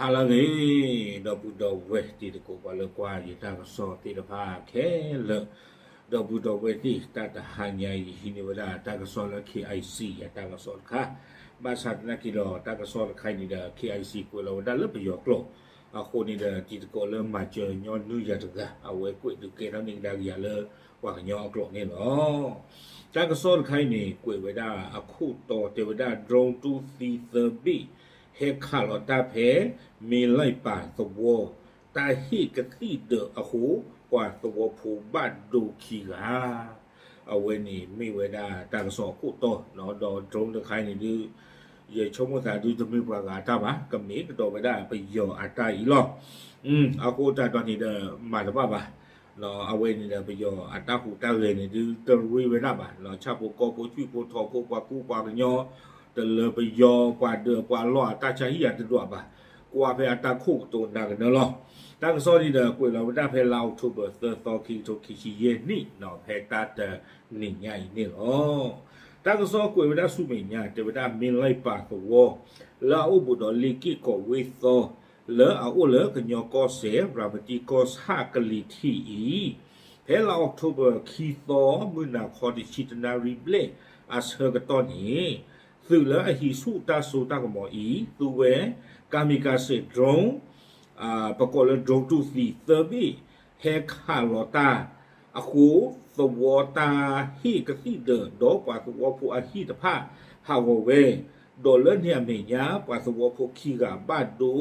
ဟါလၢအဂ့ၤ, ဒီပုၢ်ဒီဝဲၢ်တံၤသကိး ပှၤလၢကွၢ်ယတၢ်ကစီၣ်သ့ၣ်တဖၣ်ခဲလၢာ်, ဒီပုၢ်ဒီဝဲၢ်သ့ၣ် တၢ်တဟါညါအံၤ ယဟံးန့ၢ်ဝဲဒၣ်တၢ်ကစီၣ်လၢ K I C အတၢ်ကစီၣ်တခါ, ဘၣ်ဆၣ်သနာ်က့ဒီး တၢ်ကစီၣ်တခါအံၤန့ၣ်ဒီး K I C ကွဲးလီၤဝဲဒၣ်လၢပယီၤကျိာ်, အဃိန့ၣ်ဒီး တံၤသကိးလၢမၤစၢၤညီနုၢ်ယၤတဂၤ အဝဲကွဲးဒုးကဲထီၣ်န့ၢ်ကဒါက့ၤယၤလၢပှၤကညီအကျိာ်န့ၣ်လီၤ. တၢ်ကစီၣ်တခါအံၤန့ၣ် ကွဲးဝဲဒၣ်အခိၣ်တီတဲဝဲဒၣ် drone တူၢ်သံသၢဘ့ၣ် ဟဲခးလီၤတၢ်ဖဲ မ့ၢ်လံပၢ်သဝီ တၢ်ဟ့ၣ်ကသံၣ်ဒၢးအဃိ ပှၤသဝီဖိဘၣ်ဒိခံဂၤ အဝဲန့ၣ်မ့ၢ်ဝဲဒၣ်တၢ်ကစီၣ်အခိၣ်တီ, ဒီး drone တခါအံၤန့ၣ်ဒုး ယဆိကမိၣ်သးဒုးတမ့ၢ်ပှၤဂၤအတၢ်ဘၣ်, ကမ့ၢ်ကဒီးဝဲဒၣ်ပယီၤအတၢ်အံၤလီၤ. အဃိသတးဒီးန့ၣ်ဒီး မၤတဘၣ်ဘၣ်. အဝဲန့ၣ်ဒီးပယီၤအတၢ်ဟူးတၢ်ဂဲၤန့ၣ်ဒုး တရ့ဝဲဒၣ်ဘၣ်. ဆၣ်ဖိကီၢ်ဖိ ဆွံၣ်ဖိထီဖိ ပှၤကူပှၤကညီ တလၢပယီၤ ပှၤဒၢးပှၤလီၢ်အတၢ်ဆါဟံၣ်အတဒွးဘၣ်. ကွၢ်ဖဲအတၢ်ခိၣ်ကတိၤနၤကနၢလီၤ. တၢ်ကစီၣ်န့ၣ်ဒီး ကွဲးလီၤဝဲဒၣ်ဖဲလါအီးကထိဘၢၣ် သၢသီ ခံကထိခံဆံယဲၢ်နံၣ် ဖဲတၢ်တနံၤညါအံၤန့ၣ်လီၤ. တၢ်ကစီၣ်ကွဲးဝဲဒၣ်ဆူမဲာ်ညါ တဲဝဲဒၣ် မ့ၢ်လံပၢ်သဝီ လၢအအိၣ်ဘူးဒီးလ့ၣ်က့ၣ်ကီးဝ့ၢ်သီ လၢအအိၣ်လၢကညီကီၢ်စဲၣ် ရၤမတံကီၢ်ဆၣ်ကလံၤထံးအံၤ, ဖဲလါအီးကထိဘၢၣ် ခံသီ မုၢ်နၤခီတဆံတနၣ်ရံၣ်ဘျဲၣ်အဆၢကတီၢ်န့ၣ် သုးလၢအဟံးဆူၣ်တၢ်စိတၢ်ကမီၤအံၤ သူဝဲ kamikaze drone ပကိးလၢ drone တူၢ်သံသၢဘ့ၣ် ဟဲခးလီၤတၢ်အဃိ သဝီတၢ်ဟ့ၣ်ကသံၣ်ဒၢး ဒီးပှၤသဝီဖိအဟံၣ်တဖၣ်ဟးဂီၤဝဲ, ဒီးလၢန့ၣ်အမဲာ်ညါ ပှၤသဝီဖိခံဂၤဘၣ်ဒိ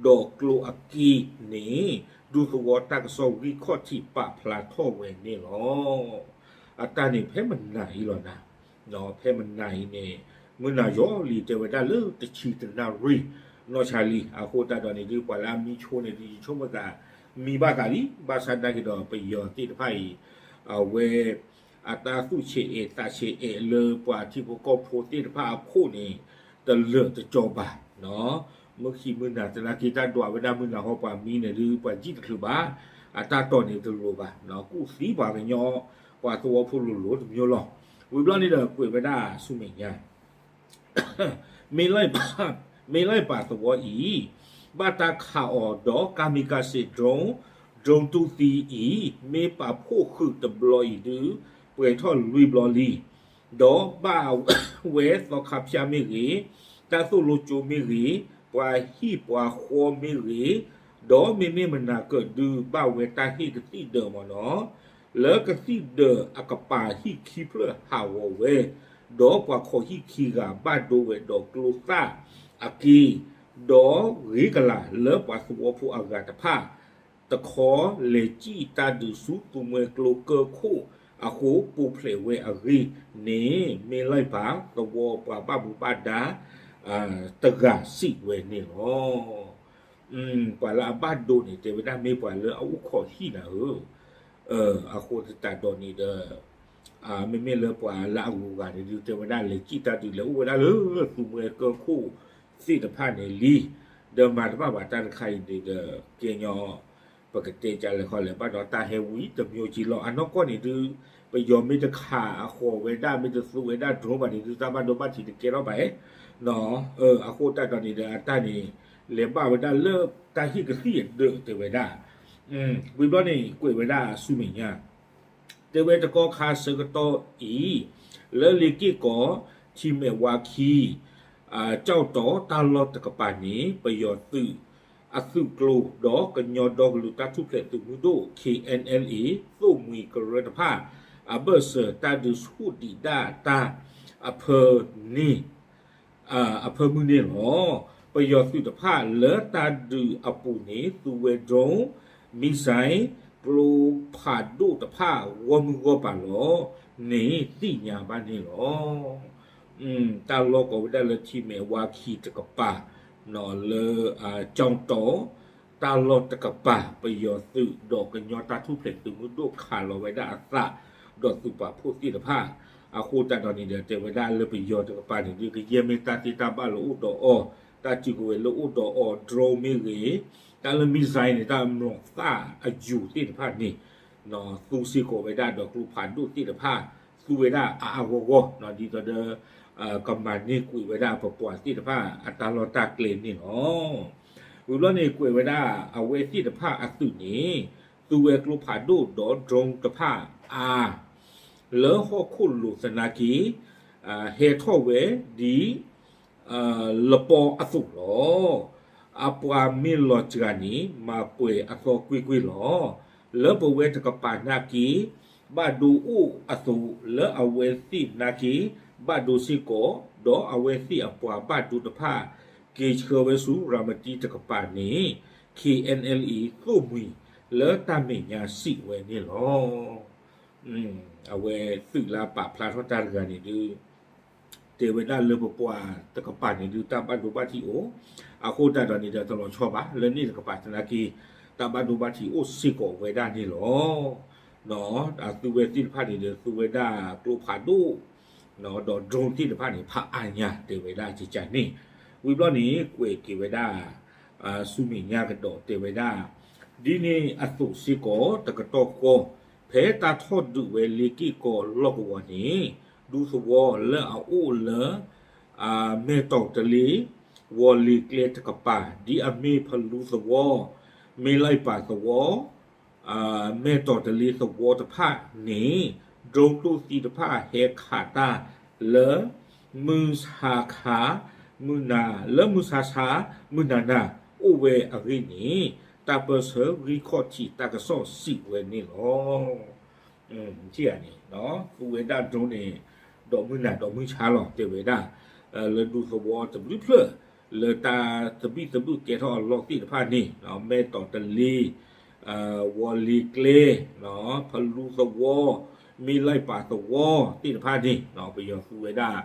ဒီးကျိအက့န့ၣ် ဒူသဝီတၢ်ကစီၣ်ဂံၢ်ခီၣ်ထံးပာ်ဖျါထီၣ်ဝဲန့ၣ်လီၤ. အတၢ်န့ၣ်ဖဲမနၤအံၤလီၤနၤ, ဖဲမနၤအံၤန့ၣ် မုၢ်နၤယီၤလံ တဲဝဲဒၣ်လၢတဆံတနၣ်ရံၣ် နီၢ်ဆါလံ. အဃိသတးဒီးန့ၣ်ဒုး ပှၤလၢအမံဆိန့ၣ်ဒုး ယဆိကမိၣ်သး မံဘၣ်သးလံ. ဘၣ်ဆၣ်သနာ်က့ဒီး ပယီၤသ့ၣ်တဖၣ်အံၤ အဝဲ အတၢ်သူၣ်ဆံးအဲၣ်သးဆံးအဲၣ်လၢပှၤထံဖိကီၢ်ဖိသ့ၣ်တဖၣ်အခိၣ်န့ၣ် တလၢာ်တကၠီဘၣ်. မုၢ်ခံမုၢ်နၤသနာ်က့ တၢ်ဒွးဝဲဒၣ်မုၢ်နၤဟီ ပှၤမံန့ၣ်ဒုး ပှၤယံာ်တချုးဘၣ်, အတၢ်တီၢ်န့ၣ်တလိၤဘၣ်, ကူၣ်သံပှၤကညီ ပှၤသဝီဖိလိၤလိၤတမျိုးလီၤ. ဝံၤဘျီန့ၣ်ဒီး ကွဲးဝဲဒၣ်ဆူမဲာ်ညါ မ့ၢ်လံပၢ်သဝီအံၤ ဘၣ်တၢ်ခးအီၤဒီး kamikaze drone, drone တူၢ်သံအံၤ မ့ၢ်ပာ်ဖှိၣ်ဃုာ်တဘျီအံၤဒုး ပှဲၤထီၣ်လွံၢ်ဘျီလံ. ဒီးဘၣ်ဝဲသီခါဖၠၣ်မ့ၢ်ဂ့ၤ, တၢ်သိၣ်လိကၠိမ့ၢ်ဂ့ၤ, ပှၤဟံၣ်ပှၤဃီမ့ၢ်ဂ့ၤ, ဒီးမ့မ့ၢ်မနၤကၢၣ်ဒုး ဘၣ်ဝဲတၢ်ဟ့ၣ်ကသံၣ်ဒၢးမ့ၢ်နီၤ, လၢကသံၣ်ဒၢးအကပၤဟံၣ်ခံဖျၢၣ်ဟးဂီၤဝဲ, ဒီးပှၤခိးဟံၣ်ခံဂၤဘၣ်ဒိဝဲဒီးကျိသၣ်အက့, ဒီးဂ့ၤကလာ်လၢပှၤသဝီဖိအဂၤတဖၣ် တခီလဲၤစံၣ်တၢ်ဒုးဆူသူမှဲကျိကၢၢ်ခိၣ်အဃိ ပိာ်ဖျဲးဝဲအဂ့ၢ်န့ၣ် မ့ၢ်လံပၢ်သဝီပှၤဘၣ်မူဘၣ်ဒါ တဂၤစံးဝဲန့ၣ်လီၤ. ပှၤလၢအဘၣ်ဒိန့ၣ် တဲဝဲဒၣ်မ့ၢ်ပှၤလၢအအိၣ်ခိးဟံၣ်နၤဧၢ, အဃိသတးဒီးန့ၣ်ဒီး မ့မ့ၢ်လၢပှၤလၢအဂုၤအဂၤန့ၣ်ဒုး တဲဝဲဒၣ်လဲၤစံၣ်တၢ်ဒုး လဲၤအိၣ်ဝဲဒၣ်လၢသူမှဲကၢၢ်ခိၣ်သ့ၣ်တဖၣ်န့ၣ်လံ. ဒီးမၤတဘၣ်ဘၣ်တၢ်တခါအံၤန့ၣ်ဒီး ကဲညီ ပကတဲကလဲၤခီလဲၤဘၣ်ဒီးတၢ်ဟဲဝံၤတမျိုးက့လီၤ. အနီၢ်ကီၢ်န့ၣ်ဒုး ပယီၤမ့ၢ်တခးအဃီၤဝဲဒၣ် မ့ၢ်တသူဝဲဒၣ် drone ဘၣ်န့ၣ်ဒုး တၢ်ဘၣ်ဒိဘၣ်ထံးတကဲထီၣ်ဘၣ်ဧါ. အဃိသတးဒီးန့ၣ်ဒီး အတၢ်န့ၣ် လဲၤဘၣ်ဝဲဒၣ်လၢတၢ်ဟ့ၣ်ကသံၣ်အဒၢးတဲဝဲဒၣ် ဝံၤဘျီန့ၣ် ကွဲးဝဲဒၣ်ဆူမဲာ်ညါ တဲဝဲတကီၢ်ခါဆၢကတီၢ်အံၤ လၢလ့ၣ်က့ၣ်ကီး ထံမဲာ်ဝါခံ ကၠီၣ်တီၤတၢ်လီၢ်တကပၤန့ၣ် ပယီၤသုး အသုးကျိၤ ဒီးကညီဒီကလုာ်တၢ်ထူၣ်ဖျဲးသုးမုၢ်ဒိၣ် K N L A သိၣ်မှံကရၢတဖၣ် အဘၢၣ်စၢၤတၢ်ဒုးဆူၣ်ဒံးဒၣ်တၢ်အဖၢန့ၣ် အဖၢမုၢ်န့ၣ်လီၤ. ပယီၤသုးတဖၣ်လၢတၢ်ဒုးအပူၤန့ၣ် သူဝဲ drone, missile, ကျိဖးဒိၣ်တဖၣ် ဂီၢ်မုၢ်ဂီၢ်ပၤလီၤန့ၣ် သ့ၣ်ညါဘၣ်န့ၣ်လီၤ. တၢ်လီၢ်ကိးဝဲဒၣ်လၢထံမဲာ်ဝါခံတကပၤ လၢ ကၠီၣ်တီၤ တၢ်လီၢ်တကပၤ ပယီၤသုးဒီးကညီတၢ်ထူၣ်ဖျဲးသုးမုၢ်ဒိၣ်ခးလီၤဝဲဒၣ်အသး ဒီးသုးပာ်ဖှိၣ်သ့ၣ်တဖၣ် အဃိသတးဒီးန့ၣ်ဒီး တဲဝဲဒၣ်လၢပယီၤတကပၤန့ၣ်ဒုး ကယဲၢ်မ့ၢ်တၢ်သ့တၢ်ဘၣ်လၢအိၣ်ဒီးအီၤ, တၢ်စုကဝဲၤလၢအိၣ်ဒီးအီၤ drone မ့ၢ်ဂ့ၤ, တၢ်လၢ missile န့ၣ် တၢ်မျိာ်သၣ်အယူၤသ့ၣ်တဖၣ်န့ၣ် သူစ့ၢ်ကီးဝဲဒၣ်ဒီးကျိဖးဒိၣ်သ့ၣ်တဖၣ် သူဝဲဒၣ်အါအါဂီၢ်ဂီၢ် ဒ်သိးဒီး ကမၤန့ၢ်ကွံာ်ဝဲဒၣ်ပပှၤသ့ၣ်တဖၣ်အတၢ်လီၢ်တၢ်ကျဲန့ၣ်လီၤ. ဝံၤဘျီန့ၣ် ကွဲးဝဲဒၣ် အဝဲသ့ၣ်တဖၣ်အသုးန့ၣ် သူဝဲကျိဖးဒိၣ်ဒီး drone တဖၣ်အါ လၢဟီၣ်ခိၣ်လိၤသနာ်က့ ဟဲထီၣ်ဝဲဒ် လပီအသိးလီၤ. အပှၤမ့ၢ်လီၤစှၤန့ၣ် မၤပှဲၤအသီကွ့ၢ်ကွ့ၢ်လီၤ. လၢပဝဲတကပၤနာ်က့ ဘၣ်ဒိအိၣ်အသိး လၢအဝဲသ့ၣ်နာ်က့ ဘၣ်ဒိစ့ၢ်ကီး, ဒီးအဝဲသ့ၣ်အပှၤဘၣ်ဒိတဖၣ် က့ၤဆှၢဝဲဆူရၤမတံတကပၤန့ၣ် K N L A သိၣ်မှံၤလၢတၢ်မဲာ်ညါစံးဝဲန့ၣ်လီၤ. အဝဲသုးလၢပာ်ဖျါထီၣ်တၢ်တဂၤန့ၣ်ဒုး တဲဝဲဒၣ်လၢပပှၤတကပၤန့ၣ်ဒုး တၢ်ဘၣ်ဒိဘၣ်ထံးအိၣ်, အဃိသတးဒီးန့ၣ်ဒီး တလီၤဆီဘၣ် လၢန့ၣ်တကပၤသနာ်က့ တၢ်ဘၣ်ဒိဘၣ်ထံးအိၣ်စ့ၢ်ကီးဝဲဒၣ်န့ၣ်လီၤ. ဒီးအသုဝဲသ့ၣ်တဖၣ်န့ၣ်ဒီး သူဝဲဒၣ်ကျိဖးဒိၣ် ဒီး drone သ့ၣ်တဖၣ်န့ၣ် ဖးအါညါတဲဝဲဒၣ်ကကန့ၣ်, ဝံၤဘျီန့ၣ် ကွဲးက့ၤဝဲဒၣ် ဆူမဲာ်ညါကဒီးတဲဝဲဒၣ်, ဒ်န့ၣ်အသိးစ့ၢ်ကီး တကတီၢ်ဃီ ဖဲတၢ်ထီၣ်ဒုးဝဲလ့က့ၢ်ကီလီၢ်ကဝီၤန့ၣ် ဒူသဝီလၢအအိၣ်လၢ မဲၢ်တီၤတလ့ ဝီၤလ့ၤကျဲတကပၤ ဒ်အမ့ၢ်ဖလူသဝီ, မ့ၢ်လံပၤသဝီ, မဲၢ်တီၤတလ့သဝီတဖၣ်န့ၣ် drone ဒိၣ်သံတဖၣ်ဟဲခးတၢ်လၢ မုၢ်ဆါခါ မုၢ်နၤ လၢမုၢ်ဆါဆါ မုၢ်နၤနၤ အိၣ်ဝဲအဂ့ၢ်န့ၣ် တၢ်ပၢဆှၢဂံၢ်ခီၣ်ထံးတၢ်ကစီၣ်စံးဝဲန့ၣ်လီၤ. ထံၣ်ဧါန့ၣ် သူဝဲဒၣ် drone န့ၣ် ဒီးမုၢ်နၤဒီးမုၢ်ဆါလီၤ တဲဝဲဒၣ် လၢဒူသဝီတဘျုးဖျၢၣ် လၢတၢ်သဘံၣ်သဘုၣ်ကဲထီၣ်အလီၢ်သ့ၣ်တဖၣ်န့ၣ် မဲၢ်တီၤတလ့ ဝီၤလ့ၤကျဲ ဖလူသဝီ, မ့ၢ်လံပၤသဝီသ့ၣ်တဖၣ်န့ၣ် ပယီၤသူဝဲဒၣ်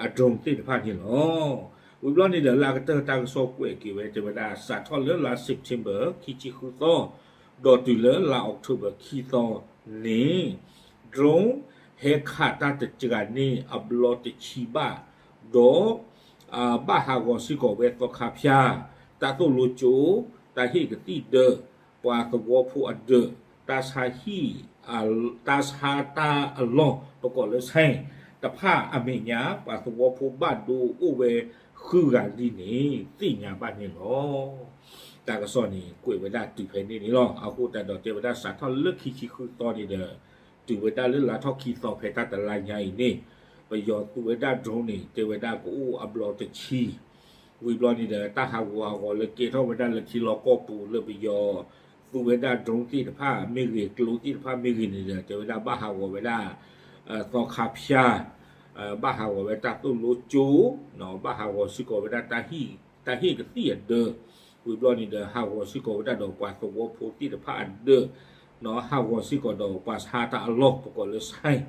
အ drone သ့ၣ်တဖၣ်န့ၣ်လီၤ. ဝံၤဘျီန့ၣ်ဒီး လၢအကတၢၢ်တၢ်ကစီၣ်ကွဲးက့ၤဝဲတဲဝဲဒၣ် စးထီၣ်လၢလါ September ခံဆံဃုသီ ဒီးတုၤလၢလါ October ခံသီန့ၣ် drone ဟဲခးတၢ်တစှၤန့ၢ်အဘျီတဆံဘၣ်, ဒီး ဘၣ်ဟးဂီၤစ့ၢ်ကီးဝဲသီခါဖၠါ, တၢ်သိၣ်လိကၠိ, တၢ်ဟ့ၣ်ကသံၣ်ဒၢး, ပှၤသဝီဖိအဒၢး, တၢ်ဆါဟံၣ်, တၢ်ဆါတၢ်အလီၢ် ပကိးလၢ ဆိုင် တဖၣ်အမဲာ်ညါ ပှၤသဝီဖိဘၣ်ဒိအိၣ်ဝဲဃုဂၤလံန့ၣ် သ့ၣ်ညါဘၣ်န့ၣ်လီၤ. တၢ်ကစီၣ်န့ၣ် ကွဲးဝဲဒၣ်တုၤဖဲန့ၣ်န့ၣ်လီၤ. အဃိသတးဒီးတဲဝဲဒၣ် စးထီၣ်လၢခံဆံဃုသီန့ၣ်ဒီး တုၤဝဲဒၣ်လၢလါထီၣ်ခံသီဖဲတၢ်တလါညါအံၤန့ၣ် ပယီၤသူဝဲဒၣ် drone န့ၣ် တဲဝဲဒၣ်ကအိၣ်အဘျီတဆံ ဝံၤဘျီန့ၣ်ဒီး တၢ်ဟးဂူာ်ဟးဂီၤလၢကဲထီၣ်ဝဲဒၣ်လၢထံလီၢ်ကီၢ်ပူၤလၢပယီၤသူဝဲဒၣ် drone သ့ၣ်တဖၣ်မ့ၢ်ဂ့ၤ ကျိသ့ၣ်တဖၣ်မ့ၢ်ဂ့ၤန့ၣ်ဒီး တဲဝဲဒၣ်ဘၣ်ဟးဂီၤဝဲဒၣ် သီခါဖၠါ, ဘၣ်ဟးဂီၤဝဲတၢ်သိၣ်လိကၠိ, ဘၣ်ဟးဂီၤစ့ၢ်ကီးဝဲဒၣ် တၢ်ဟ့ၣ်ကသံၣ်အဒၢး, ဝံၤဘျီန့ၣ်ဒီး ဟးဂီၤစ့ၢ်ကီးဝဲဒၣ်ဒီးပှၤသဝီဖိသ့ၣ်တဖၣ်အဒၢး, ဟးဂီၤစ့ၢ်ကီးဒီးပှၤဆါတၢ်အလီၢ် ပကိးလၢ ဆိုင်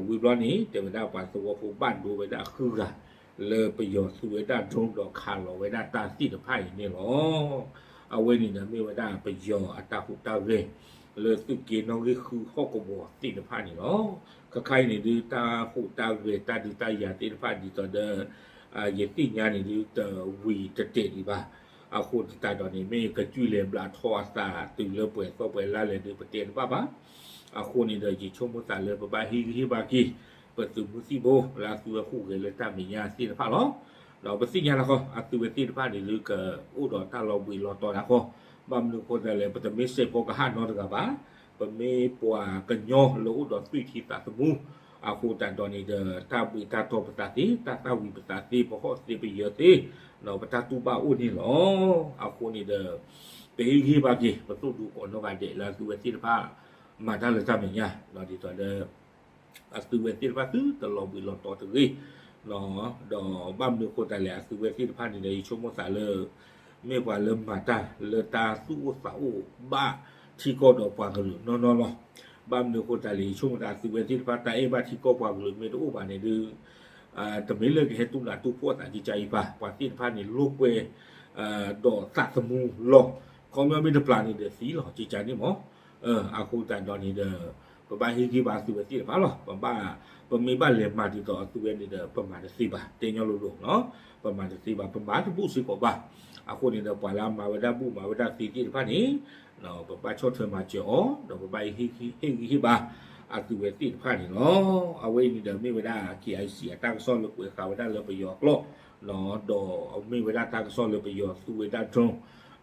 ဝံၤဘျီန့ၣ် တဲဝဲဒၣ်ပှၤသဝီဖိဘၣ်ဒိဝဲဒၣ်ဃုဂၤ လၢပယီၤသူဝဲဒၣ် drone ဒီးခးလီၤဝဲဒၣ်တၢ်သ့ၣ်တဖၣ်အံၤန့ၣ်လီၤ. အဝဲန့ၣ်ဒီးမ့ၢ်ဝဲဒၣ်ပယီၤအတၢ်ဟူးတၢ်ဂဲၤ လၢသုးက့နီၣ်ဂံၢ်ဃုဟီၣ်ကဝီၤသ့ၣ်တဖၣ်န့ၣ်လီၤ. ခဲခါအံၤန့ၣ်ဒုး တၢ်ဟူးတၢ်ဂဲၤတၢ်ဒုးတၢ်ယၤသ့ၣ်တဖၣ်ဒ်သိးဒီး ယသ့ၣ်ညါန့ၣ်ဒုး တဝံၤတတဲာ်ဒံးဘၣ်. အဃိသတးဒီးန့ၣ် မ့ၢ်ကစၢ်လဲၤဘျးထီအသးတုၤလၢပှဲၤသီပှဲၤလါလဲၣ်ဒုး ပတဲတဘၣ်ဘၣ်. အဃိန့ၣ်ဒီး ယဆိကမိၣ်သးလၢပဘၣ်ဟ့ၣ်ဂံၢ်ဟ့ၣ်ဘါက့ၤ ပသုးမုၢ်သံၣ်ဘိ လၢအသုဝဲဟူးဂဲၤလၢတၢ်မဲာ်ညါသ့ၣ်တဖၣ်လီၤ. ဒီးပသ့ၣ်ညါလၢဃီ အသုဝဲသ့ၣ်တဖၣ်န့ၣ်ဒုး ကအိၣ်ဒီးတၢ်လီၤဘှံးလီၤတီၤလၢဃီ, ဘၣ်မနုၤအဃိသတးလဲၣ် ပတမ့ၢ်စဲးဖီကဟၣ်နီတဂၤဘၣ်. ပမ့ၢ်ပှၤကညီလၢအိၣ်ဒီးသွံၣ်ထံသးသမူ, အဃိသတးဒီးန့ၣ်ဒီး တၢ်ဘှံးတၢ်တီၤပသးသ့, တၢ်သၣ်ဝံၤပသးသ့, ပဟီၣ်သ့ပယၢၤသ့, ပတၢ်တူၢ်ဘၣ်အိၣ်န့ၣ်လီၤ. အဃိန့ၣ်ဒီး ပဟ့ၣ်ဂံၢ်ဟ့ၣ်ဘါက့ၤ ပသိၣ်ဒူကိးနီၢ်ဂၤဒဲးလၢအသုဝဲသ့ၣ်တဖၣ် မၤတၢ်လၢတၢ်မဲာ်ညါ ဒ်သိးဒီး အသုဝဲသ့ၣ်တဖၣ်သုတလီၤဘှံးလီၤတီၤတဂ့ၤ. ဒီးဘၣ်မနုၤအဃိသတးလဲၣ် အသုဝဲသ့ၣ်တဖၣ်န့ၣ်ဒီး ယဆိကမိၣ်သးလၢ မ့ၢ်ပှၤလၢမၤတၢ်လၢတၢ်သူၣ်အိၣ်သးအိၣ်ဘၣ်ထံကီၢ်ဒီးပှၤကလုာ်နီၢ်နီၢ်လီၤ. ဘၣ်မနုၤအဃိသတးလဲၣ် ယဆိကမိၣ်သးသုဝဲသ့ၣ်တဖၣ် တၢ်အဲၣ်ဘၣ်ထံကီၢ်ပှၤကလုာ်မ့ၢ်တအိၣ်ဘၣ်န့ၣ်ဒုး တမ့ၢ်လၢကဟဲတူၢ်နးတူၢ်ဖှီၣ်သးကကါအံၤဘၣ်. ပှၤသ့ၣ်တဖၣ်န့ၣ် လိာ်ကွဲ ဒီးသးသမူလီၤ. ခီပညီမ့ၢ်တပျၢ်န့ၣ်ဒီးသံလီၤ ကကါန့ၣ်မး. အဃိသတးဒီးန့ၣ်ဒီး ပဘၣ်ဟ့ၣ်ဂံၢ်ဘါအသုဝဲသ့ၣ်တဖၣ်လီၤ. ပဘၣ် ပမ့ၢ်ဘၣ်လဲၤမၤဒ်သိးအသုဝဲန့ၣ်ဒီး ပမၤတသ့ဘၣ်. တဲညီလိၤလိၤလီၤ. ပမၤတသ့ဘၣ်. ပမၤတဘူၣ်စ့ၢ်ကီးဘၣ်. အဃိန့ၣ်ဒီး ပှၤလၢအမၤဝဲဒၣ်ဘူၣ်မၤဝဲဒၣ်သ့သ့ၣ်တဖၣ်န့ၣ် ပဘၣ်ဆီၣ်ထွဲမၤစၢၤအီၤ ဒီးပဘၣ်ဟ့ၣ်ဂံၢ်ဟ့ၣ်ဘါအသုဝဲသ့ၣ်တဖၣ်န့ၣ်လီၤ. အဝဲအံၤန့ၣ်ဒီးမ့ၢ်ဝဲဒၣ် K I C အတၢ်ကစီၣ်လၢကွဲးဃာ်ဝဲဒၣ်လၢပယီၤအကျိာ် ဒီးမ့ၢ်ဝဲဒၣ်တၢ်ကစီၣ်လၢပယီၤသူဝဲဒၣ် drone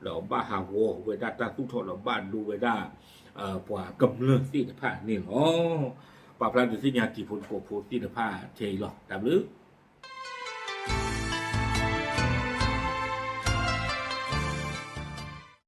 ဒီးဘၣ်ဟးဂီၤဝဲဒၣ်တၢ်သူၣ်ထီၣ်ဒီးဘၣ်ဒိဝဲဒၣ် ပှၤကမျၢၢ်သ့ၣ်တဖၣ်န့ၣ်လီၤ. ပာ်ဖျါဒုးသ့ၣ်ညါတံၤဖိသကိးဖိသ့ၣ်တဖၣ်ထဲအံၤလီၤ. တၢ်ဘျုး